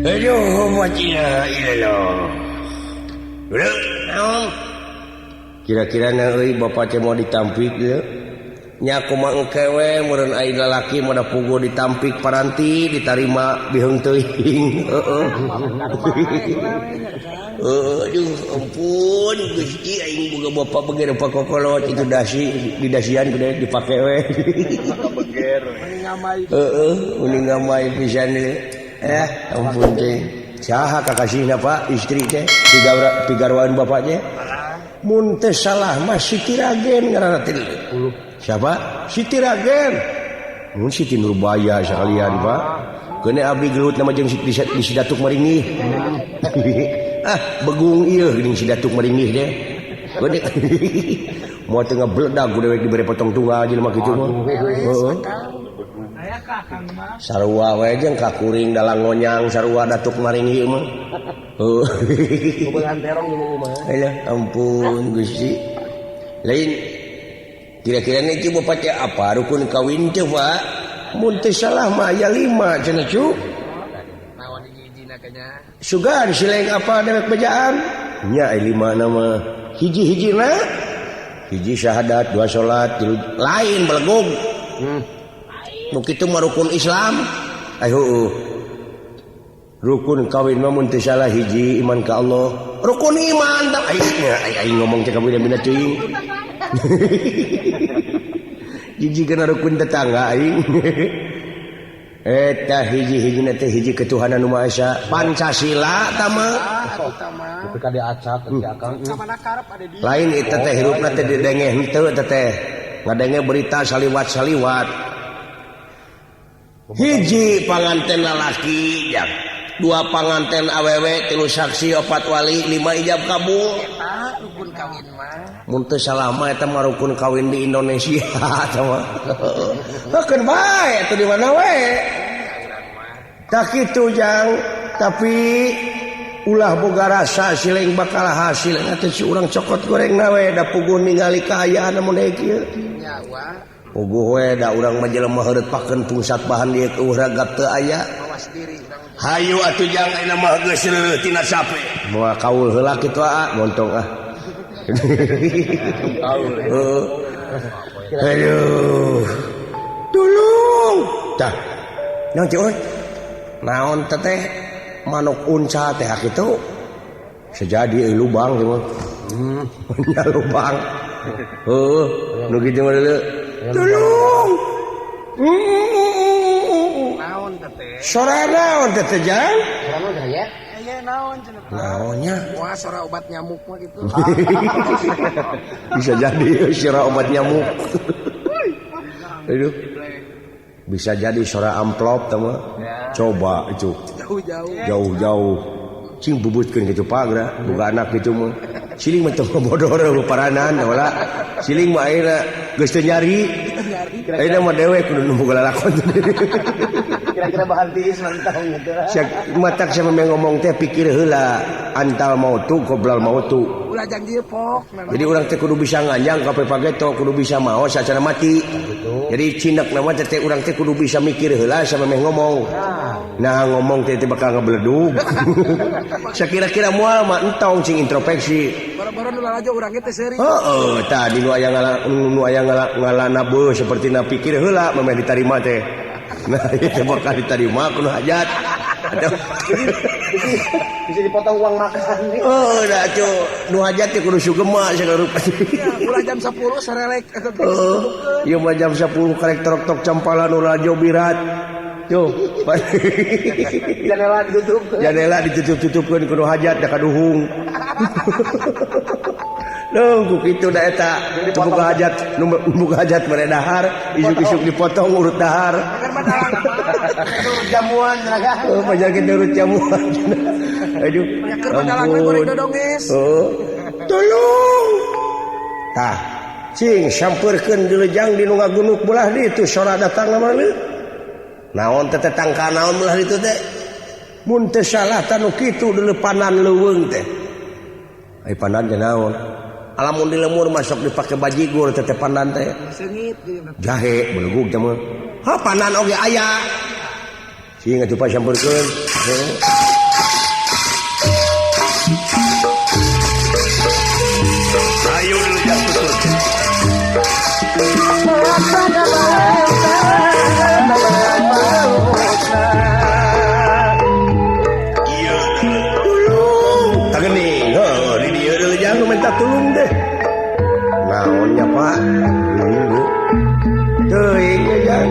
Aduh, wajina ilallah. Naon? Kira-kira na euy bapak teh mau ditampik ieu. Nya kumaha engke we meureun ai lalaki mah da puguh ditampik paranti ditarima biheung teuing. Heeh. Aduh, ampun Gusti aing boga bapak beger pakokolot itu dasi di dasian kudu dipake we. Beger. Heeh, uning ngamai pisan ieu. Eh, ampun teh. Saha kakasihna Pak istri teh pigarwaan bapak teh? Mun teu salah mah Siti Ragen ngaranna teh. Siapa? Siti Ragen. Mun Siti Nurbaya sekalian Pak. Keune abdi gelut nama jeung di si Datuk Maringih. Ah, begung ieu geuning si Datuk Maringih teh. Gede. Moal teu ngabeledag ku dewek dibere potong tunggal jelema kitu mah. Heeh. Sarua we jeung kakuring dalang ngonyang sarua Datuk Maringih mah. Heuh. Bobolan terong di mah. Alah, ampun Gusti. Lain kira-kira nih coba bapak apa rukun kawin teh Pak? Mun teu salah mah aya 5 cenah cu. Naon hiji-hijina kayaknya. Sugan sileng apa dewek bejaan? Nya aya 5 nama. Hiji-hijina hiji syahadat, 2 salat, 3 lain belegug. Nu kitu mah rukun Islam. Ai heueuh. Rukun kawin mah mun teu salah hiji iman ka Allah. Rukun iman tah ai nya aing ngomong teh ka bina teuing. Hiji kana rukun tetangga aing. Eta hiji-hijina teh hiji ketuhanan nu Maha Esa. Pancasila tah mah. Tapi ka diacak ka akang. Lain eta teh hirupna teh didenge henteu eta teh. Ngadenge berita saliwat-saliwat. Hiji panganten lalaki jang. 2 panganten awewe, 3 saksi, 4 wali, 5 ijab kabul. Eta rukun kawin mah. Mun teu salah mah eta mah rukun kawin di Indonesia eta mah. Heukeun bae atuh di mana we. Tah kitu jang, tapi ulah boga rasa sileng bakal hasil eta si urang cokot goreng na we da puguh ningali kaayaan mun kieu. Puguh we da urang mah jelema heureut pakeun pungsat bahan dieu eueuh ragap teu aya. Hayu atuh jang ayeuna mah geus leueuh tina sape. Moal kaul heula kitu aa montong ah. Heeh. Aduh. Tulung. Tah. Naon teh euy? Naon teh teh manuk unca teh kitu. Sejadi euy lubang teh mah. Nya lubang. Heuh, nu kitu mah deuleu. Tulung. Naon teh teh? Sora naon teh teh jang? Sora naon teh ya? Aya naon cenah. Naonnya? Wah, sora obat nyamuk mah gitu. Bisa jadi sora obat nyamuk. Aduh. Bisa jadi sora amplop teh mah. Coba itu. Jauh-jauh. Jauh-jauh. Cing bubutkeun kitu Pak geura, boga anak kitu mah. Siling mah teu bodor paranan heula. Siling mah ayeuna geus teu nyari. Ayeuna mah dewek kudu nu boga lalakon. Kira-kira bahan tiis mantau gitu. Siak matak sama ngomong teh pikir heula antal mautu qoblal mautu. Ulah janji pok. Jadi urang teh kudu bisa nganjang ka pageto, kudu bisa maos sacara mati. Jadi cindak nama teh urang teh kudu bisa mikir heula sama meh ngomong. Nah ngomong teh bakal ngebeledug. Sakira-kira moal mah entong cing introspeksi. Boro-boro nu lalajo urang teh seuri. Heeh, tadi nu aya nu aya ngalana beuh sapertina pikir heula meh ditarima teh. Nah, itu bakal diterima kudu hajat. Aduh. Bisa dipotong uang makan. Oh, dah cu. Nu hajat teh kudu sugema sagala rupa. Ulah jam 10 sarelek. Heeh. Ieu mah jam 10 karek trok-trok campala nu rajo birat. Tuh. Jandela ditutup. Jandela ditutup-tutupkeun kudu hajat da kaduhung. Duh, ku kitu da eta. Buka hajat, nu buka hajat mere dahar, isuk-isuk dipotong urut dahar. Urut jamuan cenah. Oh, pajakeun urut jamuan. Aduh. Ampun. Oh. Tolong. Tah, cing sampeurkeun dilejang di nu ngagunuk belah ditu sora datang mah leuh. Naon teh tangka naon belah ditu teh? Mun teu salah tanu kitu dilepanan leuweung teh. Ai pandan teh naon? Alamun di lemur masuk dipake bajigur teh pandan teh. Seungit jahe belegug teh mah. Ha panan oge aya. Sing atuh Pak sampeurkeun. Ayo dulu tutur. Tulung. Tak geuning. Heuh, di dieu deui jang minta tulung deh. Naonnya Pak? Minggu. Teuing jang.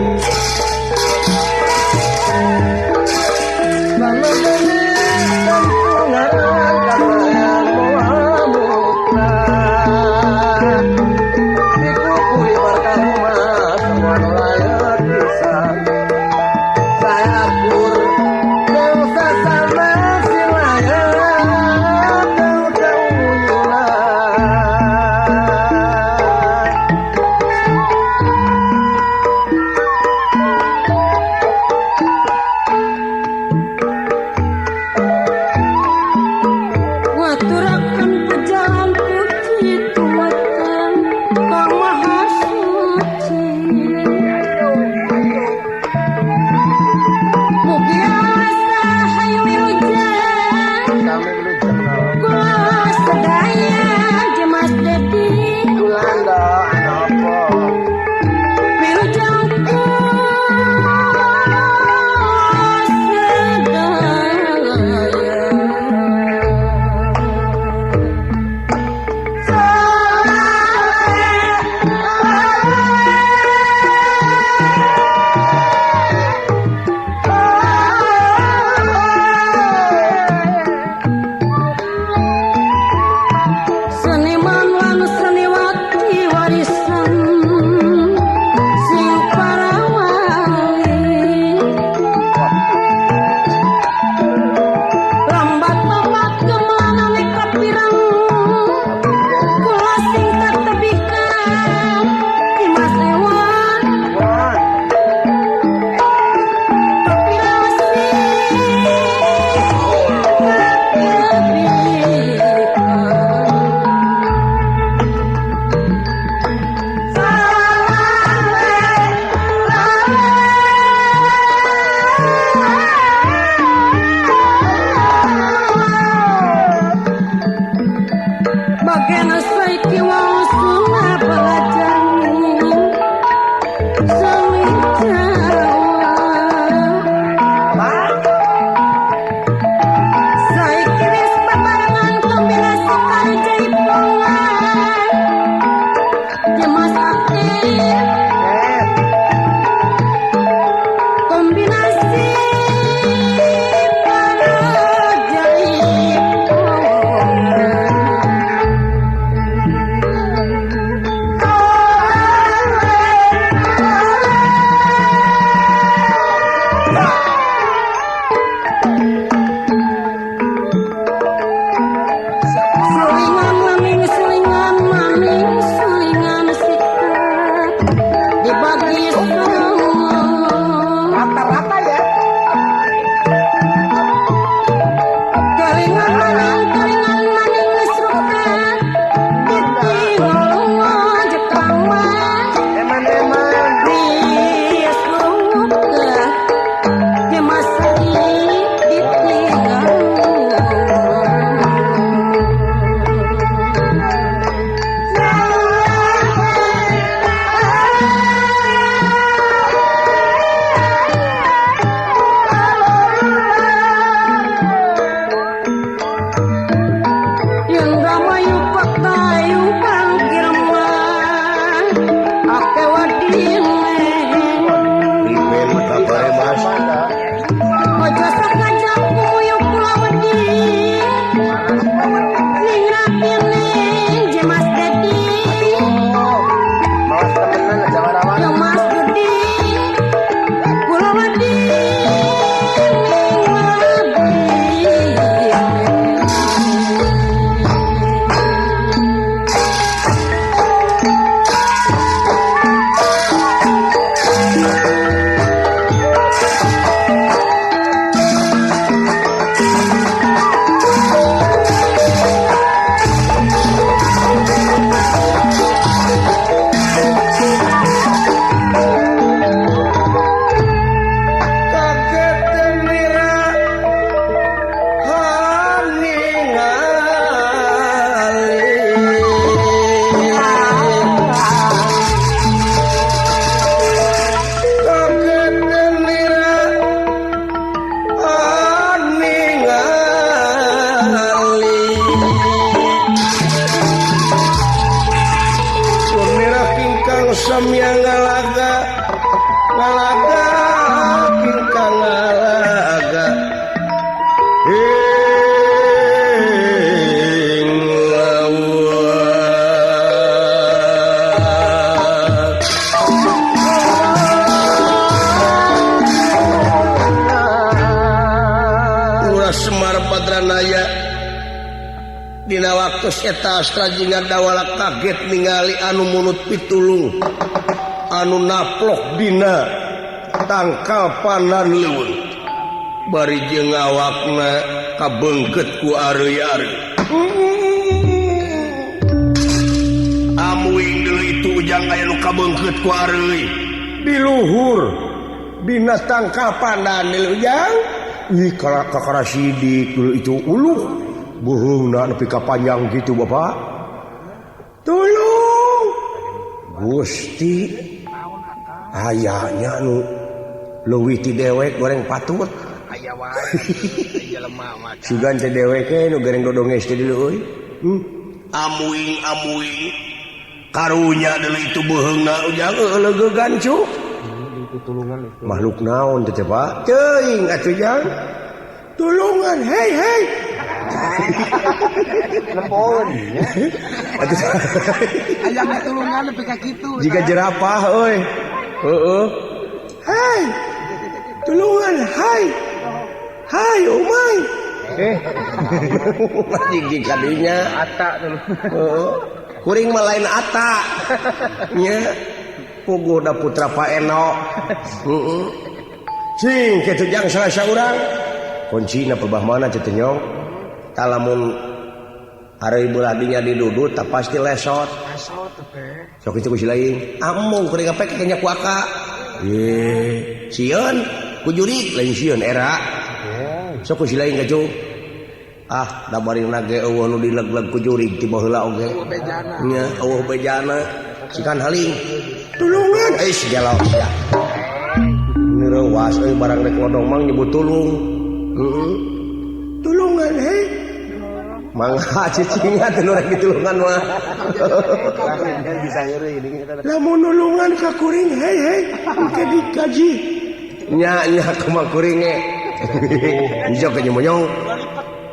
Waktu eta Astra Jingga Dawala kaget ningali anu mulut pitulung anu naplok dina tangkal pandan leuweung bari jeung awakna kabeungkeut ku areuy-areuy. Amuing deui itu ujang aya nu kabeungkeut ku areuy di luhur dina tangkal pandan ujang. Ih kakara sidik dulu itu uluh beuheungna nepi ka panjang gitu bapak. Tolong Gusti ayahnya nu leuwih ti dewek goreng patut. Aya wae jelema mah. Sugan teh dewek nu goreng dodonges teh deui euy. Amuing amuing karunya deui itu beuheungna ujang leugegan cuk. Makhluk naon teh Pak? Teuing atuh jang. Tulungan hei hei. Lepon. Aya tulungan nepi ka kitu. Jiga jerapah euy. Heeh. Hei. Tulungan hai. Hai umay. Jig kadinya ata heeh. Kuring mah lain ata. Nya puguh da putra Pak Eno. Heeh. Cing kitu jang salah saurang. Kuncina perbah mana teh nyong? Talamun areuy beulah dinya didudut tah pasti lesot. Lesot teh. Sok kitu ku si lain. Amung kuring apek kanya ku aka. Ye, sieun ku jurik lain sieun era. Sok ku si lain gacu. Ah, da barina ge eueuh nu dileg-leg ku jurig ti baheula oge. Eueuh bejana. Nya, eueuh bejana. Sikan haling. Tulungan euy gelo sia. Neurewas euy barang rek lodong mang nyebut tulung. Heeh. Tulungan hei. Mangga cicingan teh nu rek ditulungan mah. Bisa heureuy ini. Lamun nulungan ka kuring hei hei engke dikaji. Nya nya kumaha kuring ge. Jok nya monyong.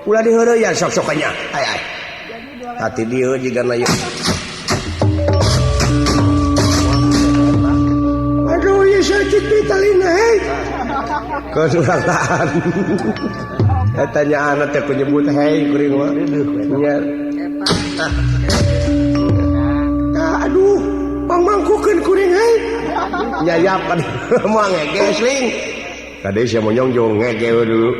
Ulah diheureuyan sok-sok nya. Ay ay. Hati dieu jigana ieu. Aduh ieu sakit pitalina hei. Kesurangan. Eta nya anak teh nyebut hei kuring mah. Nya. Tah aduh, pangmangkukeun kuring hei. Nyayap moal ngeges ling. Kade sia monyong jong ngege dulu.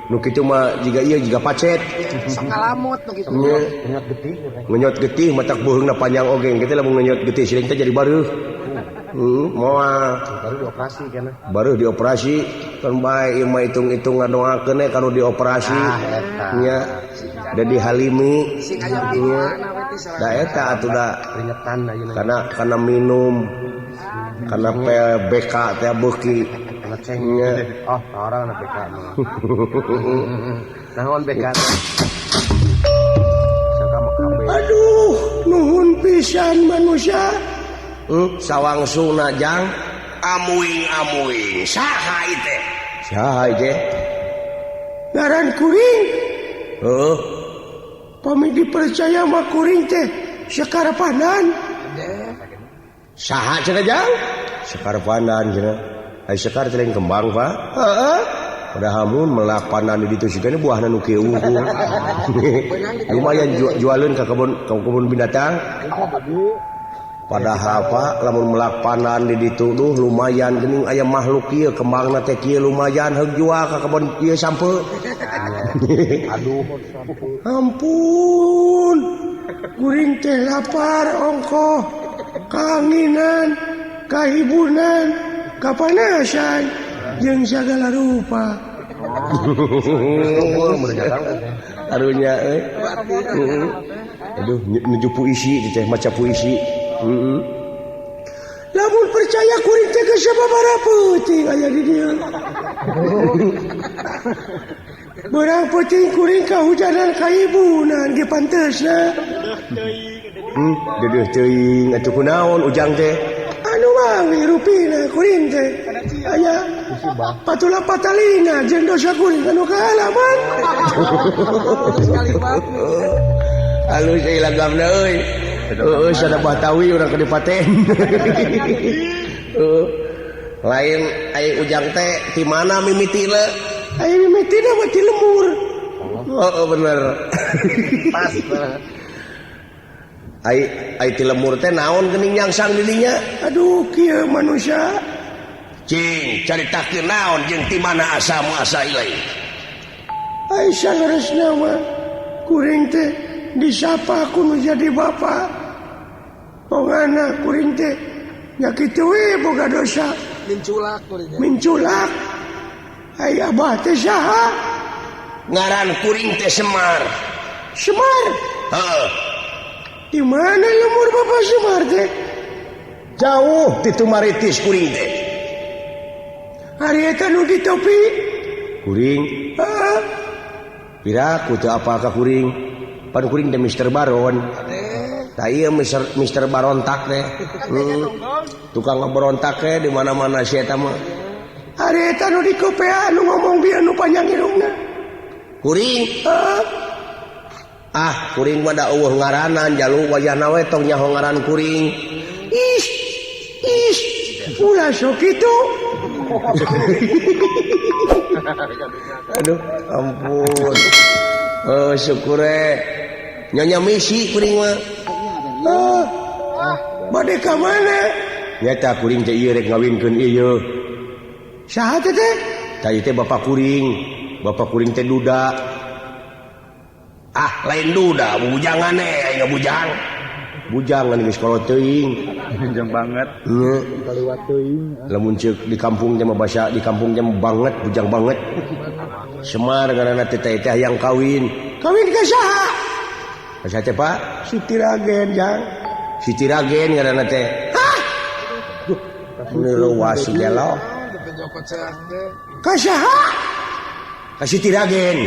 Nu kitu mah jiga ieu jiga pacet. Sakalamut nu kitu. Ngenyot getih. Ngenyot getih matak beuheungna panjang oge. Kitu lamun ngenyot getih siling teh jadi bareuh. Moal baru dioperasi kana. Baru dioperasi kan bae ieu mah hitung-hitung ngadoakeun we kanu dioperasi. Nya da dihalimi. Nya da eta atuh da keringetan ayeuna. Kana kana minum. Kana PBK teh beuki. Nya. Oh, orang na BK mah. Naon BK? Aduh, nuhun pisan manusia. Sawangsuna jang amuing-amuing saha ieu teh? Saha ieu teh? Ngaran kuring. Heuh. Pami dipercaya mah kuring teh Sekar Pandan. Saha cenah jang? Sekar Pandan cenah. Ai sekar teh lain kembang, Pak. Heeh. Padahal mun melak pandan di ditu sigana buahna nu kieu unggul. Lumayan jualeun ka kebun binatang. Padahal Pak lamun melak pandan di ditu duh lumayan geuning aya makhluk ieu kembangna teh kieu lumayan heug jual ka kebon ieu sampe. Aduh. Ampun. Kuring teh lapar ongkoh, kanginan, kahibunan, kapanasan jeung sagala rupa. Karunya euy. Aduh nuju puisi teh maca puisi. Lamun percaya kuring teh geus sababaraha peuting aya di dieu. Beurang peuting kuring kahujanan kaibunan ge pantesna. Dedeuh teuing atuh kunaon ujang teh? Anu mawi rupina kuring teh. Aya patula patalina jeung dosa kuring anu kaalaman. Alus euy lagamna euy. Heeh, sada Batawi urang ka dipaten. Heeh. Lain ai ujang teh ti mana mimitina? Ai mimitina mah ti lembur. Heeh bener. Pas. Ai ai ti lemur teh naon geuning nyangsang dirinya? Aduh kieu manusia. Cing caritakeun naon jeung ti mana asal muasal ilai? Ai saleresna mah kuring teh disapa ku nu jadi bapa. Pongana kuring teh nya kitu we boga dosa. Minculak kuring. Minculak. Ai abah teh saha? Ngaran kuring teh Semar. Semar? Heeh. Di mana lemur bapak Semar teh? Jauh ti Tumaritis kuring teh. Ari eta nu ditopi? Kuring. Heeh. Piraku teu apal ka kuring. Pan kuring teh Mister Baron. Tah ieu Mister Barontak teh. Tukang ngaberontak teh di mana-mana si eta mah. Ari eta nu dikopea nu ngomong bieu nu panjang irungna. Kuring. Heeh. Ah, kuring mah da eueuh ngaranan jalu wajahna we tong nyaho ngaran kuring. Ih, ih, ulah sok kitu. Aduh, ampun. Oh, syukur nyonya misi kuring mah. Ah, bade ka mana? Nyata kuring teh ieu rek ngawinkeun ieu. Saha teh teh? Tah ieu teh bapak kuring. Bapak kuring teh duda. Ah, lain duda, bujangan aing bujang. Bujangan geus kolot teuing. Bujang banget. Heuh. Kaliwat teuing. Lamun ceuk di kampung teh mah basa di kampung teh banget, bujang banget. Semar ngaranna teh teh hayang kawin. Kawin ka saha? Ka saha teh, Pak? Siti Ragen, Jang. Siti Ragen ngaranna teh. Hah? Duh, neurewas si gelo. Ka saha? Ka Siti Ragen.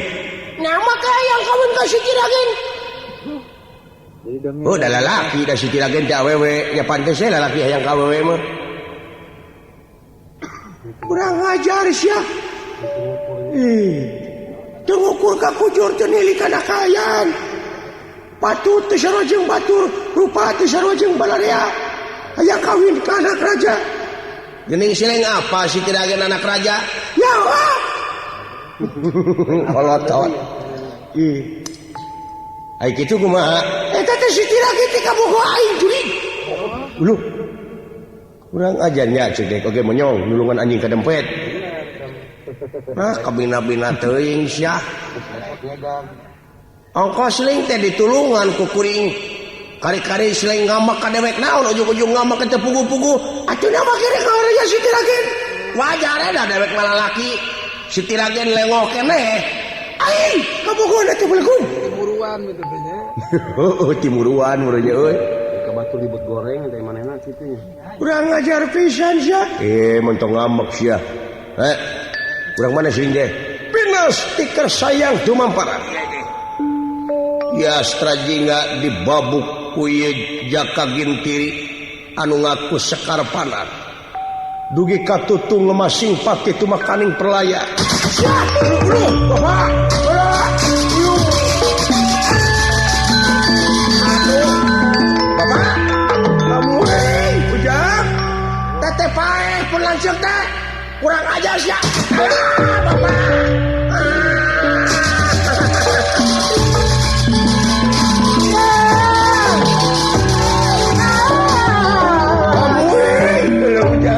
Nama ka hayang kawin ka Siti Ragen? Oh, dah lalaki dah Siti Ragen teh awewe, nya pantes we lalaki hayang ka awewe mah. Kurang ajar sia. Ih, teu ngukur ka kujur teu nili kana kaayaan. Patut teu sarua jeung batur, rupa teu sarua jeung balarea. Hayang kawin ka anak raja. Geuning sileng apa Siti Ragen anak raja? Nyawa. Kolotot. Ih. Ai kitu kumaha? Eta teh Siti Ragen teh kabogoh aing jurig. Uluh. Kurang ajarnya cek dek oge menyong nulungan anjing ka dempet. Nah, kabina-bina teuing sia. Ongkos seling teh ditulungan ku kuring. Kari-kari seling ngamak ka dewek naon ujug-ujug ngamak teh pugu-pugu. Atuh na mah kere ka raja Siti Ragen. Wajar da dewek mah lalaki. Siti Ragen lengoh keneh. Aing kabogohna teh belegung. Timuruan gitu teh nya. Heueuh timuruan meureun euy. Ka batu ribut goreng teh manehna kitu nya. Kurang ajar pisan sia. Mun tong ngambek sia. Kurang mana sing teh? Pinas tikar sayang dumampara. Yastra jingga dibabuk ku ieu Jaka Gintiri anu ngaku Sekar Panar. Dugi katutung ngemasing pati tumakaning perlaya. Bapak, bapak, kamu ujang, teteh paeh pun langsung teh, kurang ajar sia. Bapak.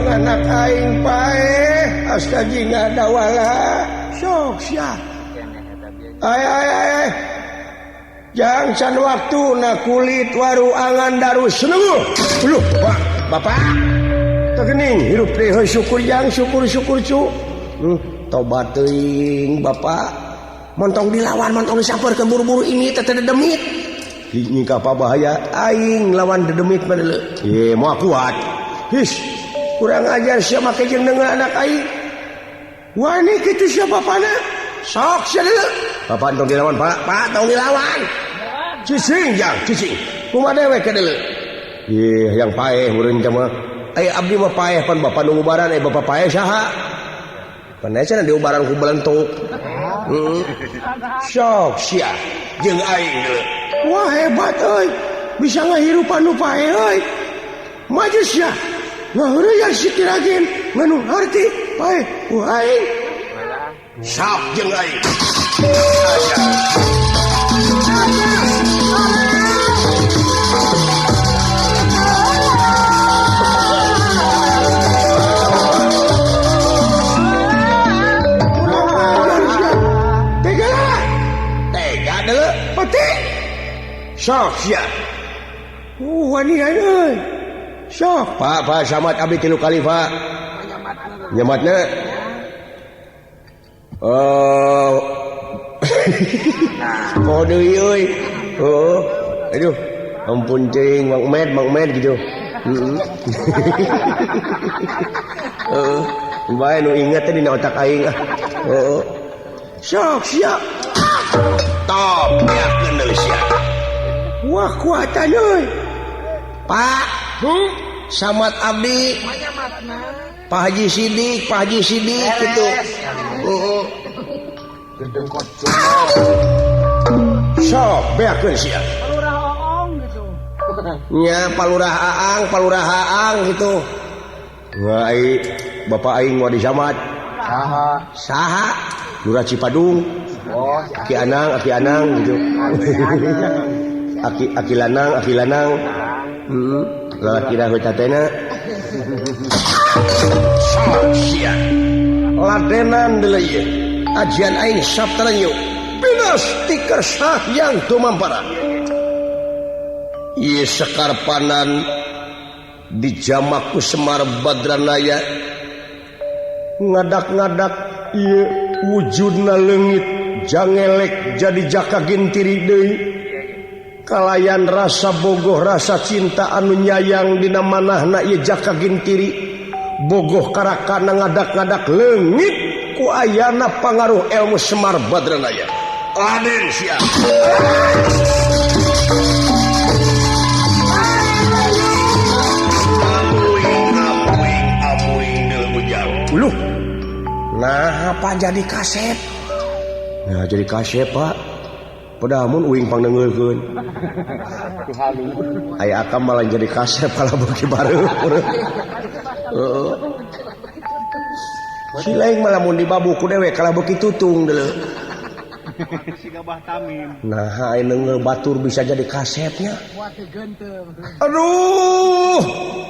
Anak aing paeh astagfirullah dawala sok sia. Ay ay ay. Jang can waktuna kulit waru angan darus senenguh. Luh, Pak, Bapak. Teu geuning hirup teh heuh syukur jang syukur-syukur cu. Tobat teuing Bapak. Montong dilawan, montong disampeurkeun buru-buru ini teh dedemit. Nyingkah apa bahaya aing lawan dedemit mah deuleu. Ye, moal kuat. His. Kurang ajar sia make jeung deungeun anak aing. Wani kitu sia bapana? Sok sia deuleu. Bapak tong dilawan, Pak. Pak tong dilawan. Cicing jang, cicing. Kumaha dewek ke deuleu? Ih, yang paeh meureun teh mah. Ai abdi mah paeh pan bapak nu ngubaran, ai bapak paeh saha? Pan cenah diubaran ku belentuk. Heeh. Sok sia jeung aing deuleu. Wah hebat euy. Bisa ngahirupan nu paeh euy. Maju sia. Ngaheureuyan Siti Ragen nganu harti paeh ku aing. Sok jeung aing. Ajar. Sok sia. Wanian euy. Sok Pak, Pak Samad abdi 3 kali Pak. Nyamatna. Oh. Poho deui euy. Heuh. Aduh, ampun teuing Mang Med gitu. Heeh. Heeh. Bae nu inget teh dina otak aing ah. Heeh. Sok siap. Top yakeun deui sia. Wah kuatan euy. Pak, Samad abdi. Pak Haji Sidik, Pak Haji Sidik gitu. Heeh. Sok beakeun sia. Palurah Oong gitu. Nya Palurah Aang, Palurah Aang gitu. Wah, bapak aing Wadi Samad. Saha? Saha? Lurah Cipadung. Oh, Aki Anang gitu. Aki Lanang, Aki Lanang. Heeh. Lalaki dah we tatena. Sok sia. Ladenan deuleu ieu. Ajian aing Saptaranyu. Pinas tikar yang tumampara. Ieu sekar panan dijamaku Semar Badranaya. Ngadak-ngadak ieu wujudna leungit jangelek jadi jaka gintiri deui. Kalayan rasa bogoh rasa cinta anu nyayang dina manahna ieu jaka gintiri. Bogoh karakana ngadak-ngadak leungit ku ayana pangaruh ilmu Semar Badranaya. Raden siap. Uluh. Nah, apa jadi kasep? Nah, jadi kasep, Pak. Pedamun uing pangneungeulkeun. Aya akam malah jadi kasep kalah beuki bareuh. Heeh. Si lain malah mun dibabu ku dewek kalah beuki tutung deuleu. Nah, aya neungeul batur bisa jadi kasepnya. Aduh,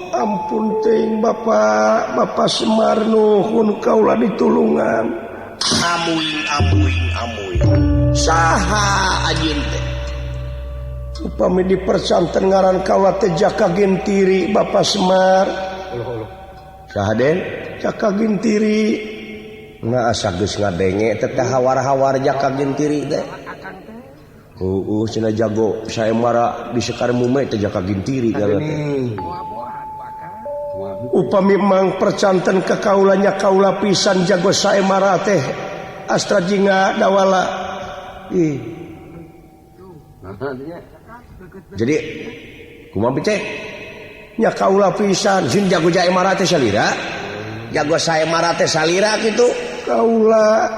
ampun teuing Bapak, Bapak Semar nuhun kaula ditulungan. Amuing amuing amuing. Saha anjeun teh? Upami dipercanten ngaran kaula teh Jaka Gintiri Bapak Semar. Saha Den? Jaka Gintiri. Nah asa geus ngadenge teh hawar-hawar Jaka Gintiri teh. Heueuh cenah jago saemara di Sekar Mume teh Jaka Gintiri ngaran teh. Upami mang percanten ka kaulanya kaula pisan jago saemara teh Astra Jingga Dawala. Ih. Jadi kumaha teh? Nya kaula pisan sieun jago saemara teh salira. Jago saemara teh salira kitu. Kaula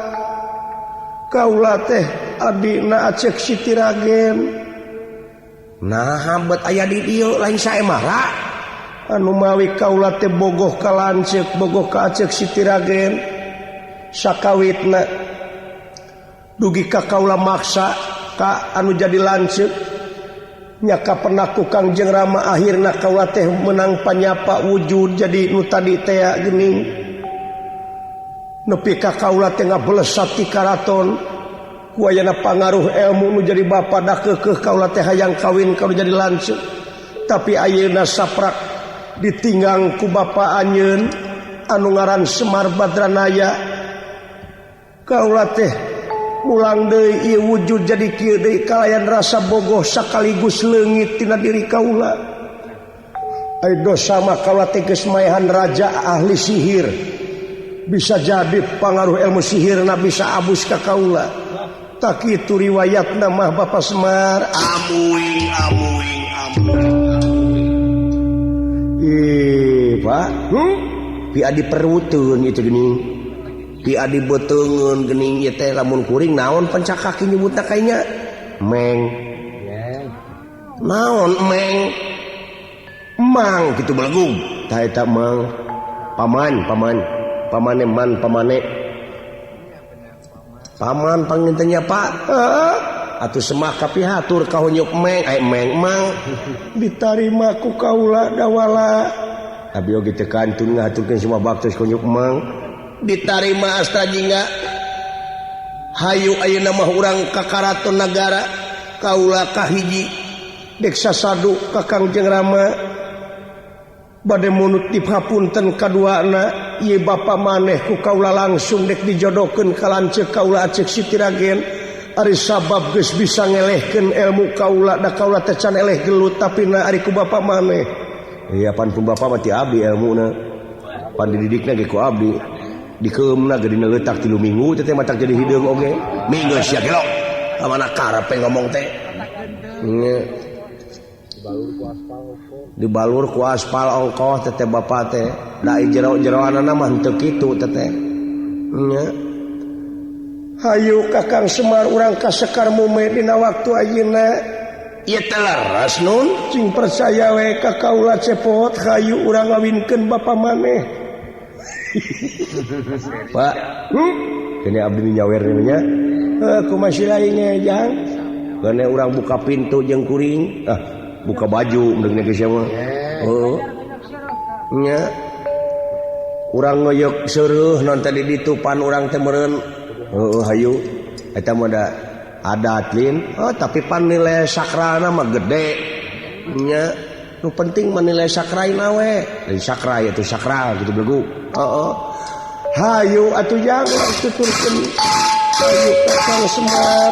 kaula teh adina Acek Siti Ragen. Nah bet aya di dieu lain saemara. Anu mawi kaula teh bogoh ka lanceuk bogoh ka Acek Siti Ragen. Sakawitna dugi ka kaula maksa ka anu jadi lanceuk nya ka penaku Kangjeng Rama akhirna kaula teh menang panyapa wujud jadi nu tadi teh geuning. Nepi ka kaula teh ngablesat ti karaton ku ayana pangaruh ilmu nu jadi bapa da keukeuh kaula teh hayang kawin ka nu jadi lanceuk. Tapi ayeuna saprak ditinggang ku bapa anjeun anu ngaran Semar Badranaya. Kaula teh mulang deui ieu wujud jadi kieu deui kalayan rasa bogoh sakaligus leungit tina diri kaula. Ai dosa mah kaula teh geus maehan raja ahli sihir. Bisa jadi pangaruh ilmu sihirna bisa abus ka kaula. Tak kitu riwayatna mah Bapak Semar. Amuing amuing amuing. Ih, Pak. Pi adi peruteun itu geuning. Pi adi beuteungeun geuning ieu teh lamun kuring naon pencak kaki nyebutna kayanya? Meng. Naon meng? Mang kitu belegung. Tah eta mang. Paman, paman. Pamane man pamane. Paman pangintennya Pak. Heeh. Atuh semah kapihatur ka hunyuk meng, ai meng mang. Ditarima ku kaula Dawala. Abi oge teu kantun ngahaturkeun semua baktos ka hunyuk mang. Ditarima Astra Jingga. Hayu ayeuna mah urang ka karaton nagara kaula kahiji. Dek sasadu Kakang jeung Rama bade munut dihapunten kaduana ieu bapa maneh ku kaula langsung dek dijodohkeun ka lanceuk kaula aceuk Siti Ragen. Ari sabab geus bisa ngelehkeun ilmu kaula da kaula teh can eleh gelut tapi na ari ku bapa maneh. Iya pan pun bapa mah ti abdi ilmuna. Pan dididikna ge ku abdi. Dikeumna ge dina leutak 3 minggu teh matak jadi hideung oge. Minggu sia gelok. Ka mana karepe ngomong teh. Nya. Dibalur ku aspal ongkoh teteh bapa teh. Da jero-jeroanana mah henteu kitu teteh. Nya. Hayu Kakang Semar urang ka Sekar Mume dina waktu ayeuna. Ieu teh leres nun, cing percaya we ka kaula cepot hayu urang ngawinkeun bapa maneh. Pak, Kene abdi nyawer nya. Heuh kumaha lainnya jang? Kene urang buka pintu jeung kuring. Ah, buka baju mending geus mah. Heuh. Nya. Urang ngoyok seuruh non tadi ditupan urang teh meureun. Heuh hayu. Eta mah da adat lin. Oh, tapi pan nilai sakralna mah gede. Nya. Nu penting mah nilai sakraina we. Lain sakral itu sakral gitu belegu. Heeh. Hayu atuh jang tuturkeun. Hayu Kakang Semar.